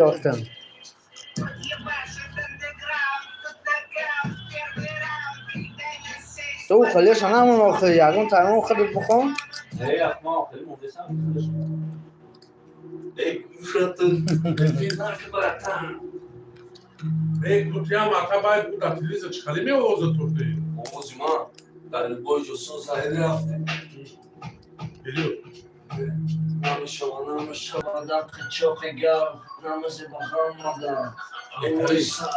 Ёфтам. Ту халеша намон, охи ягон таймон худат бихон. Э, гутиам атабай буда, телевизор чӣ хали меовоза туфи? Овози ман дар любой ҷо созаиди рафте. Вперёд. Намешава, намешава, дақи чоқи гарм намази ба ғам мада. Овози сар.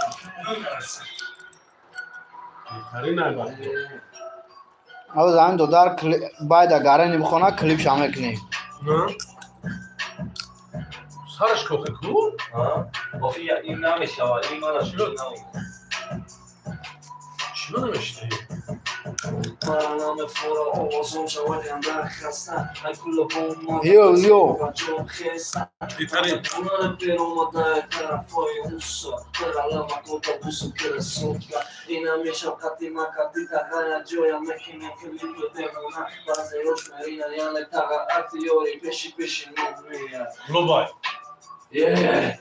Беҳтарин ай бахто. Ҳоз ҳамин додар байда гарани бихона, клипша мекунем. На? Сараш кохе ку? Охи, ин намешава, ин мана шуд намекунад. Чиро намешнавӣ? Мара намефора овозом шавад яндар хаста. Ай кулла бомада. Йо, йо. Ҷон хеста. Беҳтарин. Унаре перомада тарафои уса. Тара лава кота буса красотка. Ина мешав қати макати тағая ҷоя мекунем клипи девона. Баъзе ёш мерина, яъне тага актиёри пеши пеши номия. Глобай. Yeah.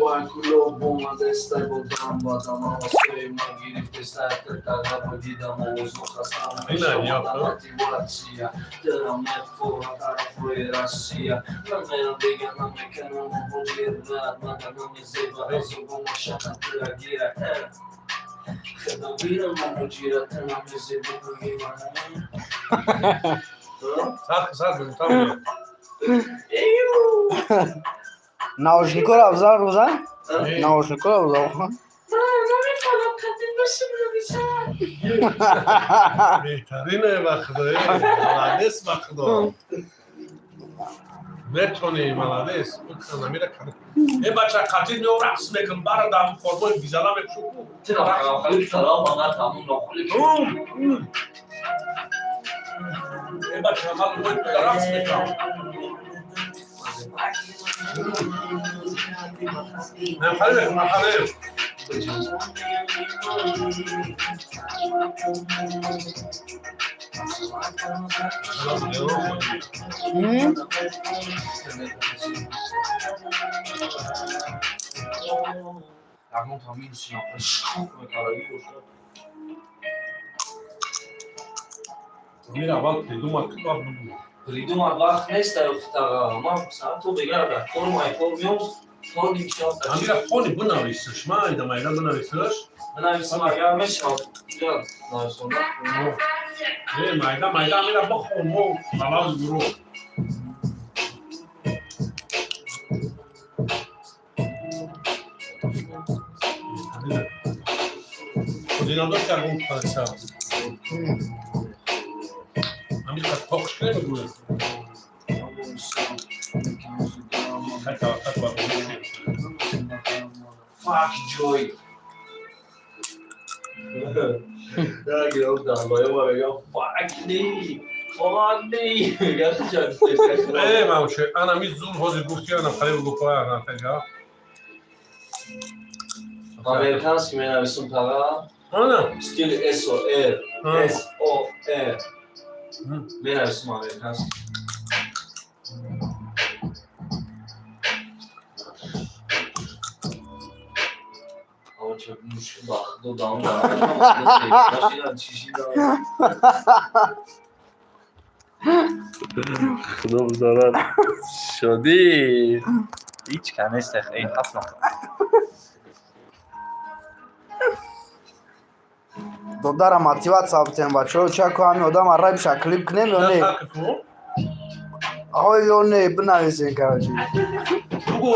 Вай куло бомадестай бодам бадам овозҳои ма гирифтестай тага дидам овозо хастам. Ина, ёфт. Мотивация тара мефора тарафои Россия намерам дига намекунам муҳоҷират мага намезеба азобома шата тара гира хедавирам муҳоҷират намезеба. Сар сар бигутам. Наушникора абзал рӯза, наушникора абзал. Намефаҳмам, қадим бошим намеша. Беҳтарин ай бахто. Молодец, бахто. Метони, молодец. Намира кар. Э, бача, қатил мео, рақс мекун, бара дам формои бизала мепӯшу. Тира хали тараф ана тамом нохули. Э, бача, ман ой рақс мекунам. Нахале мекун, нахале. Салом алейкум. Ягон тамин шкуф мекардаги бошад. Мир аввал придумать ку, баъд бугӯ. Придумать вақт нест, ай ман саат то бегар дар корм, ай кор меом то нимшаб. Амира хони бинависаш, майда майда бинависаш. Бинависам агар мешавад, нависонда. Э, майда майда амира бихон, мо балаз гурӯҳ. Динадош ягон паша. Амир қоқш кунем гӯ. Хай таваққат ба. Fuck joy. Даргирам мегам fuck me. Fuck me. Э, мамче, ана ми зур ҳозир гуфти, ана қариб гуфта, ана тега. Американский менависум тага. Ана. Стил S O R S O R. Менависум американский. Авча мушки бахдо дам дам. Чишида. Худо бизорад. Шодӣ. Ҳеҷ ка нест, эй ҳафт нафар. Додара мотивация битем, бачаҳо, чако ҳами одам аррабиша клип кунем ё не? Ҳой ё не, бинависем, короче.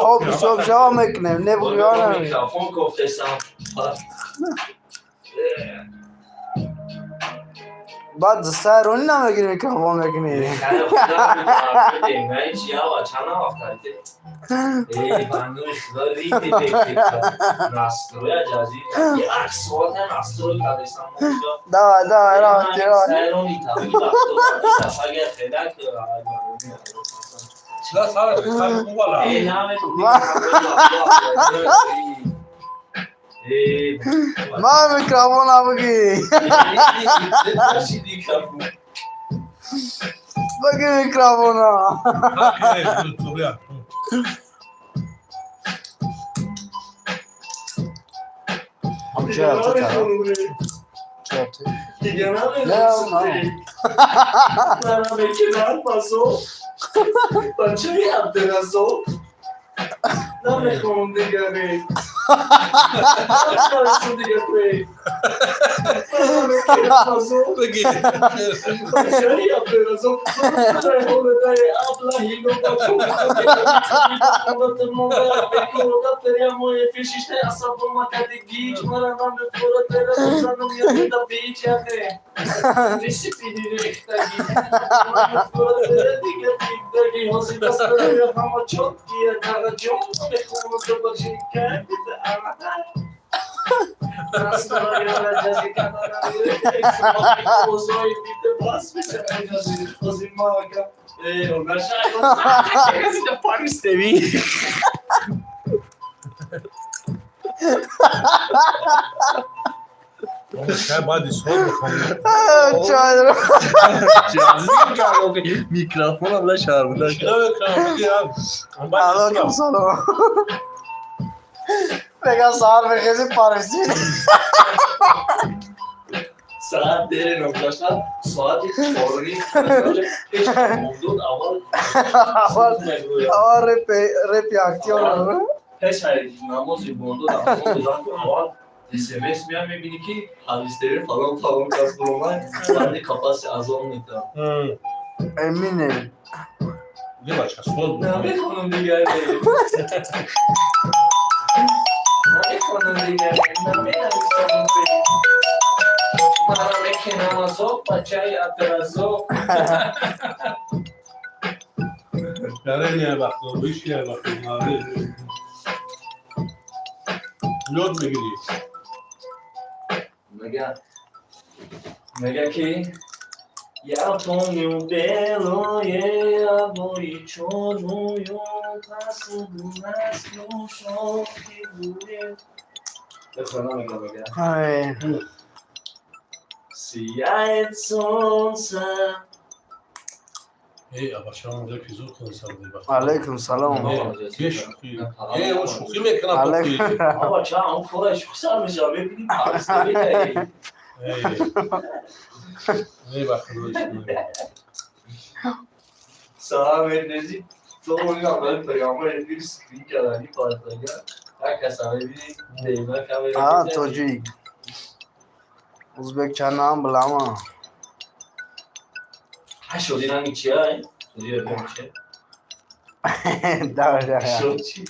Хоб ҳисоб шава мекунем, не бугӯ. Микрофон кофтесам. Баъд сайрони намегири, микрофон мекунӣ. Чанд вақт эй бануи худо рите настрой ҷази як соата настрой кардесам. Давай, давай, рафти, рафти. Сайрони табиги агар хедак. Да, сара, сара кувала. Эй, наме. Эй. Ма микрофона буги. Буги микрофона. Ча, ча, ча. دیگه نه، نمی‌رسیدی. منم کنار پاسو بچه عبدالرزاق نمیخوام دیگه نی نمیخوام دیگه توی منم کنار پاسو بگی. بچه عبدالرزاق چه باید سوال بخوام. چای. Mikrofon abla çağırdılar. چرا بکنم؟ بگی هم. باید علیکم سلام. میگم سهار بخیزی پاریسی. Saat derin arkadaşlar. Saat 4:30. Avval اول اول رپ رپ اکتیور. Пеш ай намози бондод аввал SMS меяд, мебинӣ ки ҳадисдери фалон фалон кас буромад, баъди капаси азон метавад. امینه. یه بچه سوال بخوام. Намехонам дигар, намехонам дигар, наменависам. Мана мекунам азоб бачаи Абдураззоқ. آره، یه وقت بیش یه وقت. آره، یاد میگیری. Мега ки я помню белое обои черную красную шелки буре. Бехона мега. ای. Сияет солнце. ای بچه هم که زود کن سر دی. علیکم سلام. یه شوخی، یه اون شوخی میکنم تو. علیکم. آقا چه اون خودش خوشم میشه ببینیم پاریس ای. ای بخدا. سلام نزی تو اون اول پیامبر bir screen کردنی پارتاگا هر کس هم ببینی دیما کاملا. Ha, tojik. O'zbekchani ham bilaman. Ha, شدی رنگ چیه؟ شدی رنگ چیه؟ Да, да. شد چی؟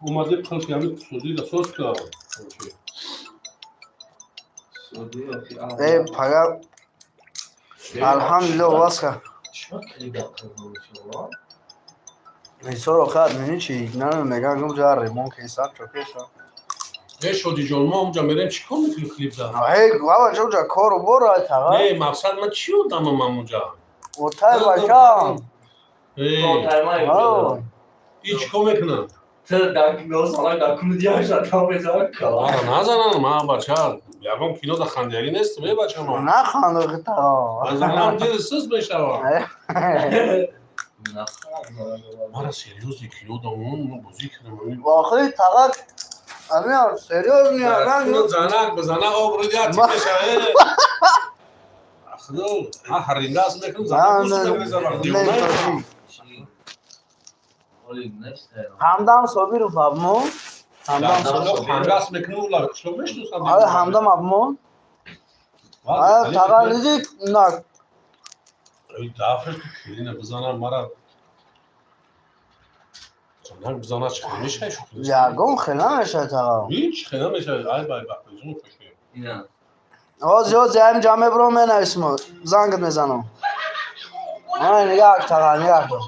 اومده قلب یعنی سودی da sos ka. Ey, paga alhamdulillah vaska. چرا کلید عقل؟ Misor oxat meni chi na mega gum jar remon ke hesab chokesa. ای شدی جان، ما اونجا میریم چیکار میکنیم کلیپ da؟ Hey, baba joja kor bor ay tag'a. نه، مقصد من چی بودم من اونجا؟ Otay bacham. ای. Ha. ای چیکار میکنم؟ تو دک سالک دکونو دیگه تا بزن کلا. آره، نزنم من بچه یکم کینو da خندیاری نیستم ای بچه ما. Na xandı tag'a. از دل سس میشوم. мара серьёзный кино да он бозӣ кардам. Охири таг'a Амир, серьезно, ранг. Занак ба занак обрӯ диҳад мешаве. Худо, ҳаринда аст мекунам, занак бӯс мекунам. Hamdam Sobirov abmo. Hamdam Sobirov. Ҳангас мекунам, ула шо мешносам. Ай, Hamdam abmo. Ай, таг'a низи на. Дафр кирина бизанам мара. Занак бизана чӣ мешавад шӯхӣ? Ягон хел намешавад таг'a. Ҳеҷ хел намешавад. Ай бай бахтиҷон хуши. Ҳозир, ҳозир ҳамин ҷа мебурам, менависм, зангат мезанам. Ай, нигоҳ таг'a, нигоҳ кун.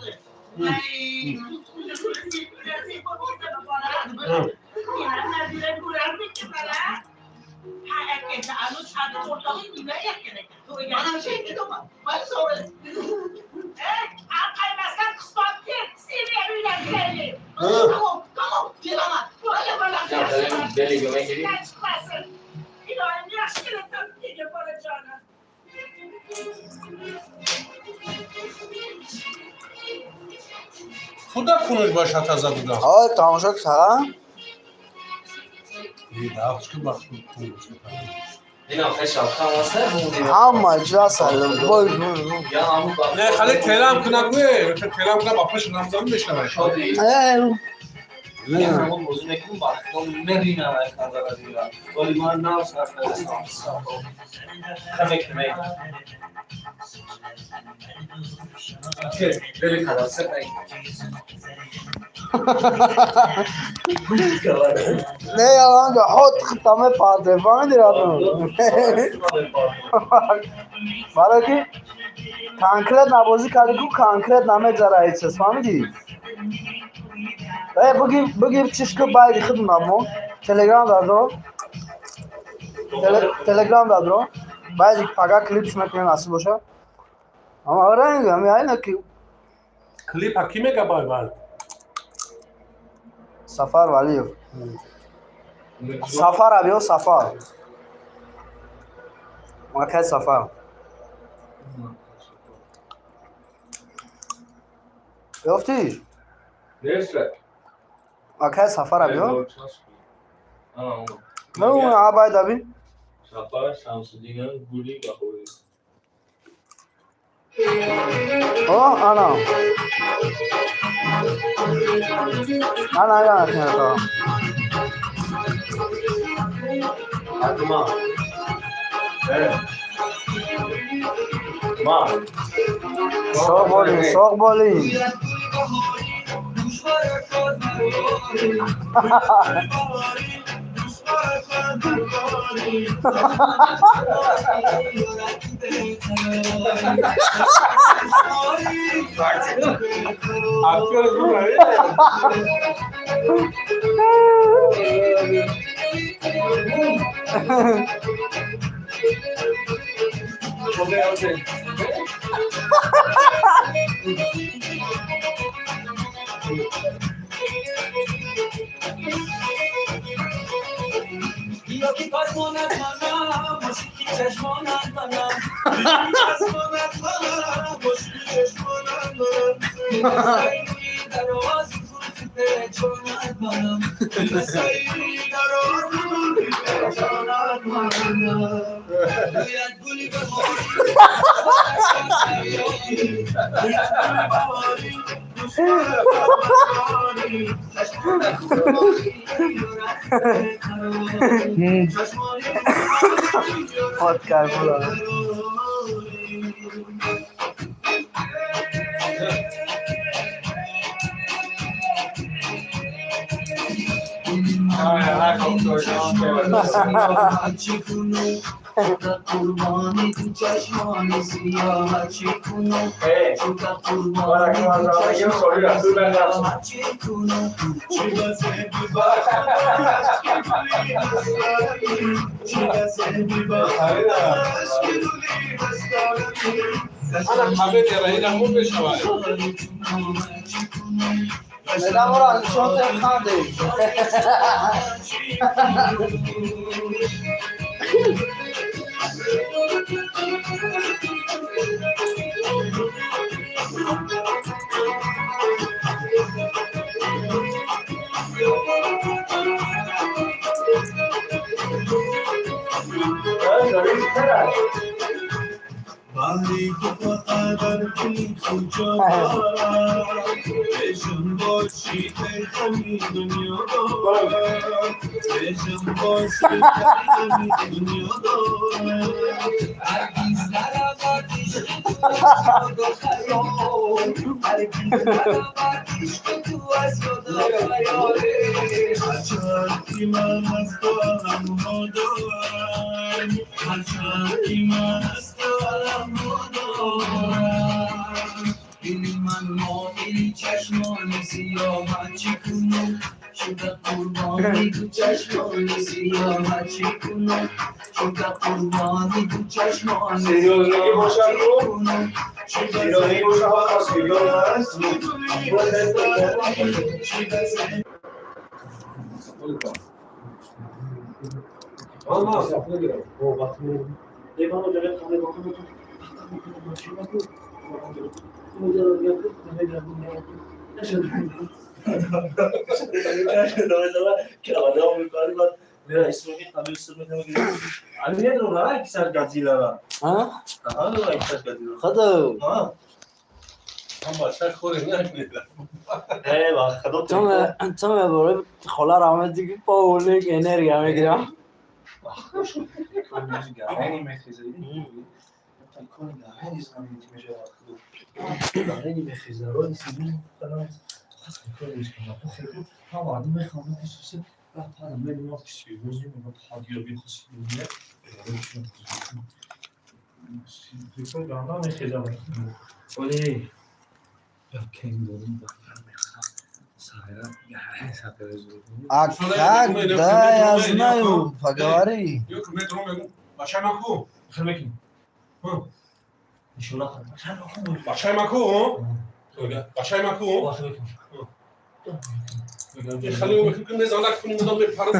Худа кунуш ба шата задуда. Ой, тамошо кара. Э, ки ба кунуш. Инам хеле шавқам аст, Ҳама ҷаса. Бой. Я ҳамун ба Не, хали телам куна гӯе, телам куна ба пеш рамзан мешавад. Шоди. Э, Я ҳамун бозӣ мекунам, ба худо меринам ай хандара дира. Вале ман нав сар кардам. Хамек мек. Бели қадар сер Не, яланга, хот хитаме парте, фаҳмиди ратун? Барои ки конкретно бозӣ кардӣ ку, конкретно намегзара ҳеҷ чиз, фаҳмидӣ? Э, буги буги чиш ку, байди худна мо. Телеграм дадро. Телеграм дадро. Байди пага клипш мекунем, насиб боша. Ама ранг, ами айна ки Клип ҳакӣ мега бай бад. Сафар Валиев. Сафар абиё Сафар. Акай Сафар. Ёфтиш? Несре. Акай Сафар абиё? Ну, абай даби. Сафар Шамсуддинан Гули Баҳорӣ. О, ана. Ана, ана, ана. Атма. Э. Ма. Соғ болин, соғ болин. Актёр зура. Окей, окей. Hot карбула. Ана комедияра ина хуб мешавад. Мегам ора нишон тем ханде. А? Худо. Ҳам бача хоре накунед. Ту мебори хола рамед диги полный энергия мегирам. А как? Да, я знаю, поговори. Ё ки метро мегум. Бачаи ман ку? Бачаи ман ку? Бачаи ман ку? Хеле мекунем ки мезанак кунем, мудом мепарам.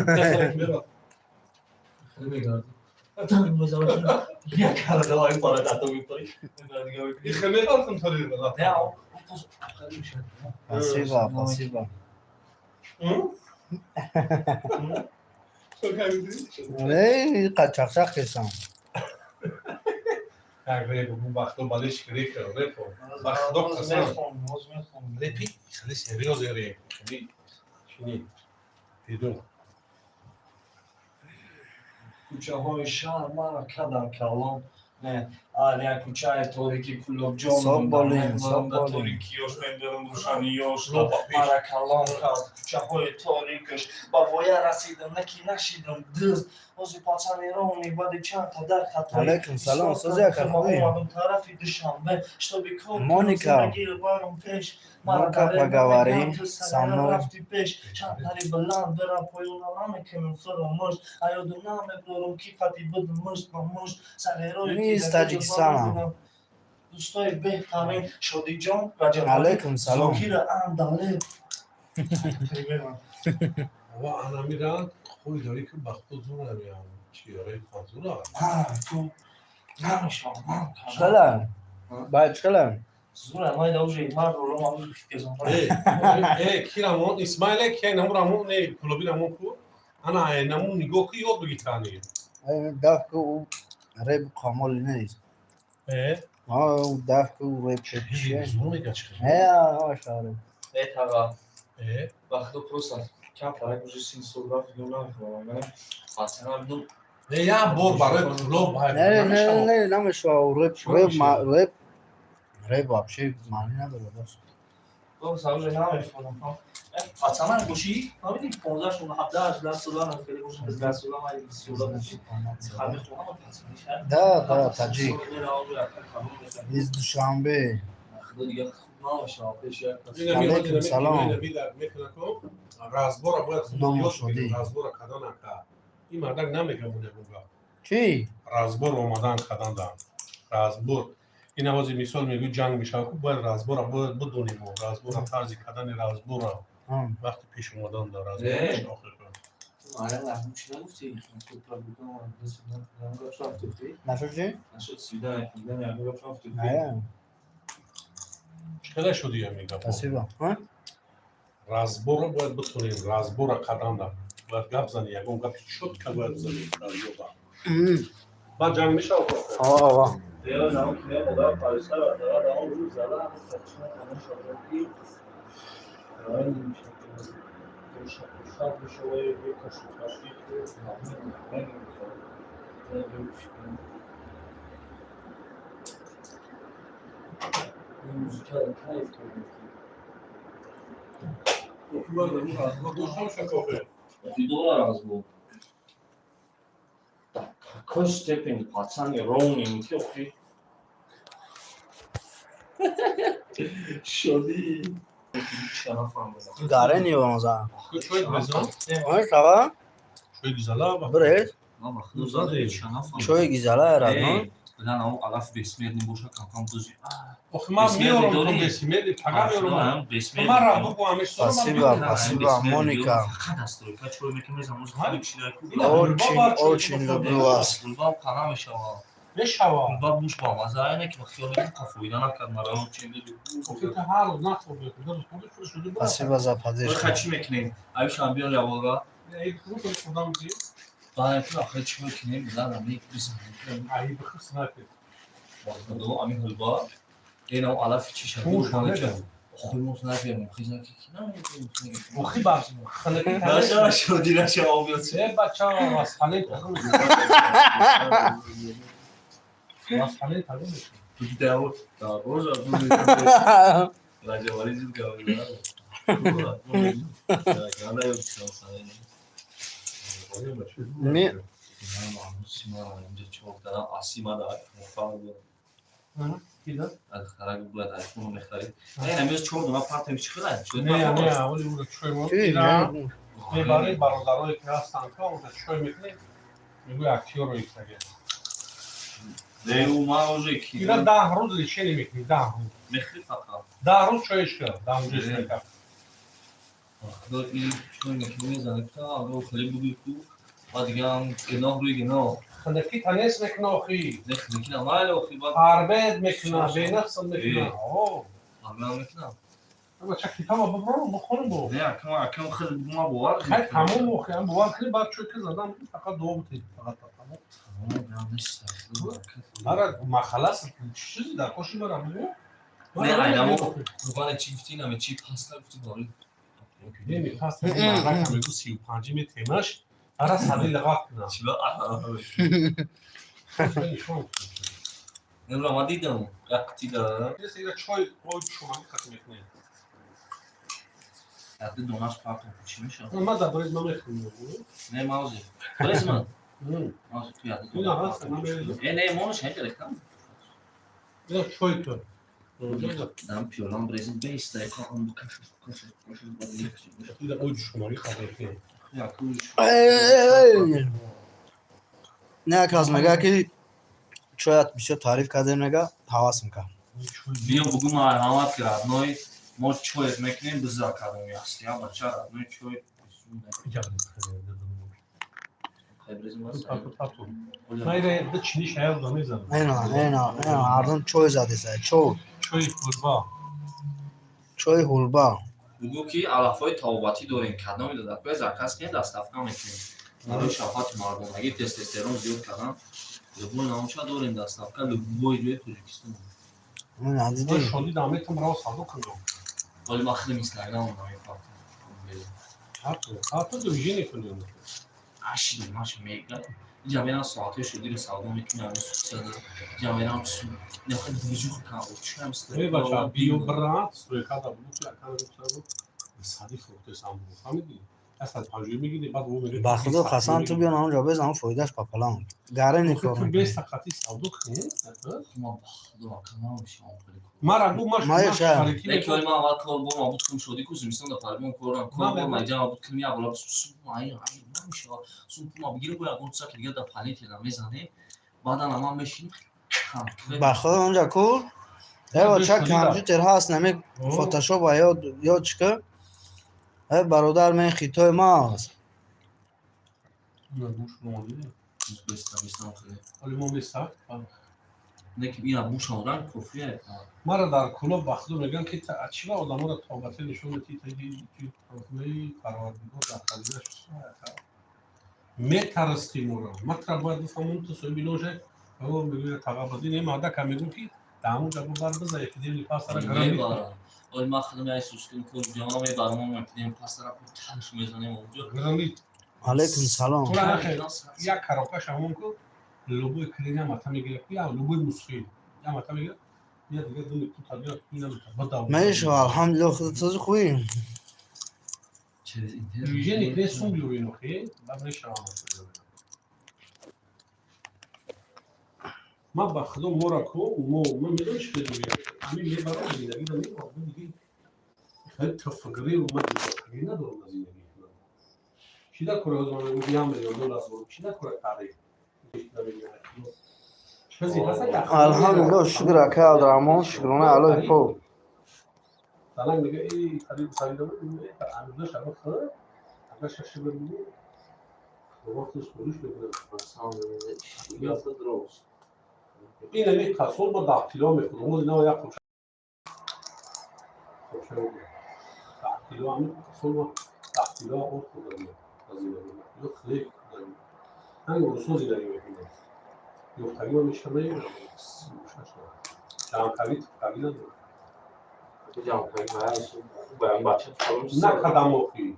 Мерад. Ихе меғалтам тари. Спасибо, спасибо. Эй, қачақчақ кесам. Як реп бу вақто балеш реп реп ба худо қасам, репи хеле серьёзный реп, хеле чини дидум. Кӯчаҳои шаҳр мара кадан калон, не ар як кӯчаи торики Кӯлобҷон. Соболин, Соболин. Торикиёш меберам, рӯшаниёш мара калон кард кӯчаҳои торикаш. Ба воя расидам, не ки нашидам дузд. Ҳозир пацани рони баъди чанд қадар хатои Алейкум салом, сози ака, хубӣ? омадам тарафи Душанбе, чтобы кор Моника. зиндагиро барам пеш. Мара Ну-ка, дареғ поговори намекунам, ту со сарера мной. рафти пеш. Чанд тари баланд берам, поёна намекунам фаромӯш, аёду намебарам, ки қади будам мушт ба мушт сағирои Ми из Таджикистана. Дӯстои беҳтарин Шодиҷон Раҷабалӣ. Алейкум салом. Зокира Андале. Ва ана миран хуй дорӣ ки ба худ зура меям чи реп зура. Ту намешавам. Чхела? Бай, чхела? Зура майда уже мар ролом. Э, э, ки рамон Исмаиле, ки наму рамон, не Кулоби рамон ку, ана наму нигоҳ ки ёд бигитани. Ай, даф ку реп қамол нест. Э. А, даф ку реп чие? Зур мега чи? Э, а, Э, тага. Э. Вақто просто камтарак уже син сол рафт, ё намефаҳмам, пацана бинам. Не, як бор барои Кулоб. Не, не, не, намешава реп, реп, реп, реп вообще маъни надорад. Просто уже намефаҳмам. Пацана гӯши фаҳмидӣ, 15, 16, 17, 18 сола, хеле бошад, 18 сола, май 20 сола боши. Мехонам пацаниш. Да, таджик. Из Душанбе. Худо дига хуб намешава пеш як. Алейкум салом. Разбора бояд Ному ёд шудӣ. бигирем, разбора кадан ака. Ин мардак намегамон ягон гап. Чӣ? Разбор омадан кадан да. Разбор. Ин ҳози мисол мегӯй, ҷанг мешавад ку, бояд разбора бояд бидонем мо. Разбора, тарзи кардани разбора. Вақти пеш омадан да разбор Э. мешавад. Ара лахм чӣ нагуфтӣ? Нашуд чӣ? Нашуд свидание, свидание, ягон гап рафтӣ? Не. Чӣ қадар шуди ҳамин гапҳо? Спасибо. А? Разбора бояд битонем, разбора кадан да. Бояд гап зани, ягон гапи чётко бояд бизанем разбора. Баъд ҷанг мешавад. Ова. Я наум ки меомада парисара, дара даом рӯз зада, чина тамошо ки райни мешавад. Шаб мешавад, бекашу каши ки райни мешавад. Музыка кайф кардем. Дошта шакофе. Доллар разбор. До какой степени пацаны ровные, охи. Шоди. Гарени вонза. Чой гиза? Ой, шава? Чой гизала ба. Бред. Зади. Чой гизала родной. Бля, на алаф бессмертный боша, камкам дузи. Охи ман меорам то бессмертный, пага меорам. Ман ра бугу ҳамеш. Спасибо, спасибо, Моника. Фақат настройка чой мекунем, замуз хали чида. Очень, очень люблю вас. Гулбав қара мешава. Мешава. Ба буш ба маза айна ки хиёл мекунам ка фоида накард маро чи буд. Охи ту ҳар рӯз нахӯрд мекунӣ, ду рӯз хӯрдӣ, худаш шуди бирав. Спасибо за Ой поддержку. Ха, чӣ мекунем? Аюшам биёр яволга. Эй, хӯрд хӯрдам ки. Баъд охир чӣ мекунем? Зада мебизанем. Ай бихӯр снайпер. Ба худо ами ҳулба. Инам алафи чӣ шад? Хуш намегам. Хуй наферм. Хиза ки намегӯем. Охи ба ханакӣ Наша шуди наша обиёт. Э, бача, масхалаи тағм. Масхалаи тағм. Дав, да, боже, Раҷавали зуд гавида. Не. Не, не, оли ура чой мо. Ира мебарӣ бародарое ки ҳастанд, ка онҷа чой мекунӣ, мегӯй актёро истаге. Ира 10 рӯз лечение мекунӣ, 10 рӯз. 10 рӯз чоиш кар, дар онҷа истака. Ханакӣ танес мекуна охи. Фарбед мекуна, бенақсад мекуна. О, бача, китоба биброрам, бихонам бо. Не, акам, акам, хеле ма бовар. Хай, тамом, охи, ам бовар кунӣ, баъд чой ки задам, фақат дуо бутед, фақат тамом. Мара махалас чизи дар коши мара бигӯ. Не, айнамо руғане чӣ гуфтӣ, наме чӣ паста гуфтӣ дорӣ. Не, паста марака мегӯ, 35 метемаш, ара сади лиғат кунам. Чӣ ба? Нема, ма дидам, як қутӣ дара. Ира чой ой шумани хат мекунем. Як донаш партом чӣ мешавад? Ма дар бораи ма мехӯрем. Не, мавзи. Брез ман. Мавзи ту як Ина ҳаст, ма мерезам. Э, не, монаш ҳай рехтам. Ина чой ту. Дам пиёлам брезим беиста, ам букашаш, букашаш, букашаш, баъд лехчи. Ира ой шумани хат мекунем. Як уш. Эй, не, кас мега ки чоят бисёр таъриф кардем, мега ҳавасм кард. Биё бугу марҳамат ки родной мо чоет мекунем, биза кардем яст. Я бача родной чой. Хай брезим бас. Майра ду чини шаяд да мезанам. Ена, ена, ена, ҳардум чой задеса, чой. Чои ҳурба. Чои ҳулба. Бугу ки алафҳои табобатӣ дорем, кадоме додад? Бе заказ кунед, доставка мекунем. Барои шафоати мардонагӣ тестостерон зиёд кардан. Любой намча дорем, доставка любой ҷои Тоҷикистон. Ена, дидӣ? Шоди даметам рао савдо кунам. Вале ман худам инстаграм намепартам. Ҳатто движение кунем. Аши маш мега. Иҷа мерам соатҳои шудиро савдо мекунам, сусада. Иҷа мерам нехоҳ движуха кам, чам. Э, бача, биё брат, стройка да буду ки акана гуфта сади фурӯхтесам буд. Фаҳмидӣ? 150 мегирӣ, баъд ӯ мегӯяд. Ба худо қасам, ту биё ҳамонҷо безан, фоидааш пополам. Гарени кор Ту мекунӣ. беста хати савдо кунӣ? Ма ба худо акана мешавам хеле кор. Мара гу маш Мая маш ша. шарики. Не, ки ман аввал кор бо мабуд кунем шодӣ ку зимистон да парбон корам кор бо ман ҷамъ буд кунем як бола сум ай ай намешава сум пума бигирем бо ягон чиза ки дига да палете намезанем баъдан ама мешинем кам. Ба худо онҷа кур. Э, бача, компютер ҳаст, нами фотошоп ёд ёд чӣ кар? Э, бародар, мен хитои ма аст. На гӯш монди. Беста бестам хеле. Ҳоли мо меса. Не ки ина бушам ранг кофия. Мара дар клуб ба худо мегӯянд ки чӣ ба одаморо тобате нишон медиҳӣ, таи парвардигор дар хазинаш метарсти моро. Ма тра бояд бифаҳмам, ту соҳиби ноже. Мегӯяд тағабадӣ не мадака мегӯм ки дар ҳамон ҷа бар биза эпидемии пастара гарам. Мебарам. Оли ман худам яй сускун кор ҷама мебарам, эпидемия пастара танш мезанем онҷо. Гарамид. Алайкум салом. Тура нахе як коробкаш ҳамон ку любой клин мата мегирад, я любой мусхи я мата мегирад, я дига думи ту табиат намета бадав. Мешава, алҳамдулилло, худат хуӣ? Через интернет. Движение кне сум биёрин охи, баъд мешавам. Ман ба худо мора ку мо ман медонӣ чӣ мегӯям, ҳамин мебарам зиндагиро мебарам диги хеле тафаккури ман тафаккури надорам аз зиндагии худам. Чӣ дар кора ман мегӯям 1 миллион доллар дорам, чӣ дар кора таъриф чизе ҳаст ки Алҳамдулилло, шукр, ака Абдураҳмон, шукрона Аллоҳи пок. Салам мега эй харид харидам амиза шаба хӯр ага шаши бибини вақти сулуш мекунам. Ин ами қассоб ба 10 кило мехӯрд. Мо дина як қурша қурша, 10 кило, ами қассоб ба 10 кило орд хӯрда аз зиндагӣ. Ё хлеб хӯрда. Ҳамин рӯзҳо зиндагӣ мекунад. Ёфтагӣ ма меша мегирам. Ҷамъкарӣ, туфкарӣ надорам. Накардам охи.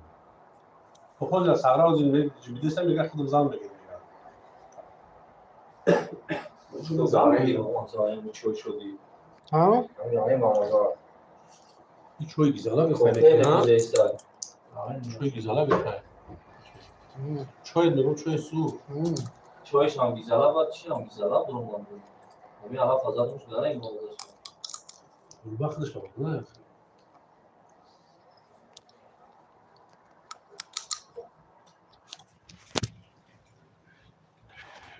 Хозир сағра ҳозир ҷибидеса, мега, худам зан мегирам. Зан мегирам. Ҳа? И чой гизала бихоҳед? Чой гизала бихоҳед? Чой мегӯм, чои сур. Чойшам гизала ва чиам гизала дурман. Ами ала фазадуш дарем. Гурба худаш на.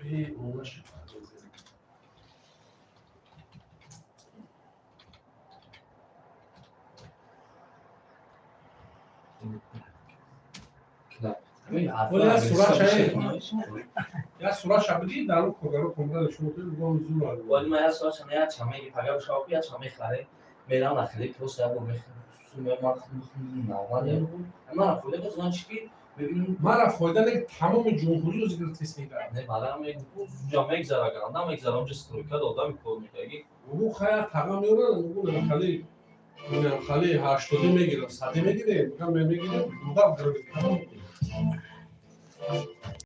Э, онаш. Я суратша бидӣ, дар он коргаро комра нишон кунед, гом зур. Вали ма я суратша не, я чаме пага бушава, я чаме харе. Мерам на хлеб, просто я бо мехӯрам, ман нормал. Мара фоида значит ки мебинам. Мара фоида не, тамоми ҷумҳуриро зикр тес мекард. Не, барам ҷа мегзара, ганда мегзара, онҷа стройка да одами кор мекарди. Угу хая таға меорад, угу намхали намхали 80 мегирам, 100 мегирем, мегирем, мегирем, дудав гирифт.